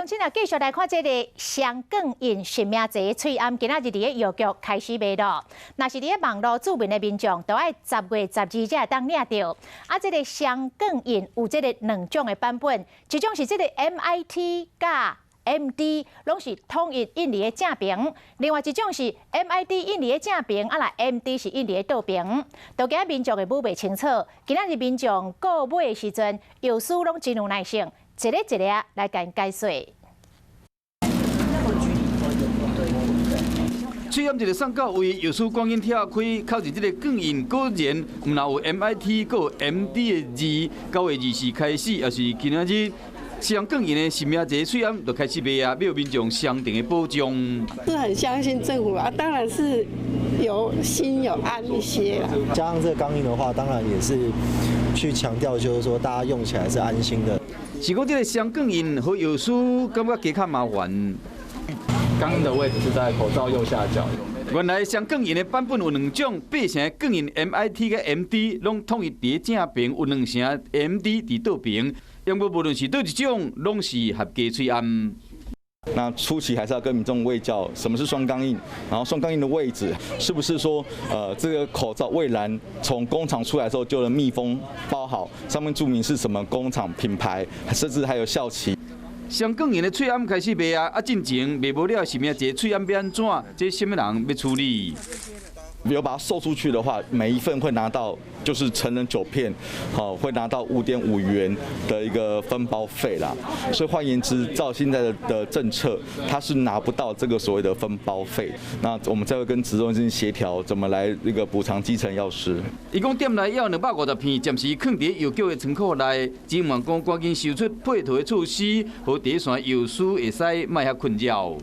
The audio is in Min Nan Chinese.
鄉親啊，繼續來看這個雙鋼印實名制喙罨，今仔日佇咧藥局開始賣囉。若是佇咧網路註明的民眾，都愛10月12才會當領著。啊，這個雙鋼印有這個兩種的版本，一種是這個 MIT 佮 MD，攏是統一印佇咧正爿；另外一種是 MIT 印佇咧正爿，啊若 MD 是印佇咧倒爿。都驚民眾會摸袂清楚。今仔日民眾購買的時陣，藥師攏真有耐性，一个一个來共𪜶解說。喙罨一个送到位，藥師趕緊拆開，確認這个鋼印果然毋但有 MIT，閣有 MD 的字。9月24開始，也是今仔日，雙鋼印的實名制喙罨就開始賣啊，予民眾相當的保障。是很相信政府啊，當然是有心有安一些啦。加上這個鋼印的話，當然也是去強調，就是說大家用起來是安心的。是講這个雙鋼印予藥師感覺加較麻煩。鋼印的位置是在口罩右下角。原來雙鋼印的版本有兩種，八成鋼印 MIT 佮 MD 攏統一佇正爿，有兩成 MD 佇倒爿。因為無論是佗一種，攏是合格喙罨。那初期還是要跟民眾衛教什麼是雙鋼印，然後雙鋼印的位置是不是說，這個口罩蔚藍從工廠出來之後就能密封包好，上面註明是什麼工廠品牌，甚至還有效期。雙鋼印的喙罨開始賣啊，啊，進前賣無了實名制喙罨欲按怎？這啥物人欲處理？比如把它售出去的話，每一份會拿到就是成人9片，好，會拿到5.5元的一個分包費啦。所以換言之，照現在的政策，它是拿不到這個所謂的分包費。那我們再會跟指中心協調，怎麼來那個補償基層藥師。伊講店內猶250片，暫時囥佇藥局的倉庫內，只望講趕緊想出配套的措施，予第一線藥師會使莫遐困擾。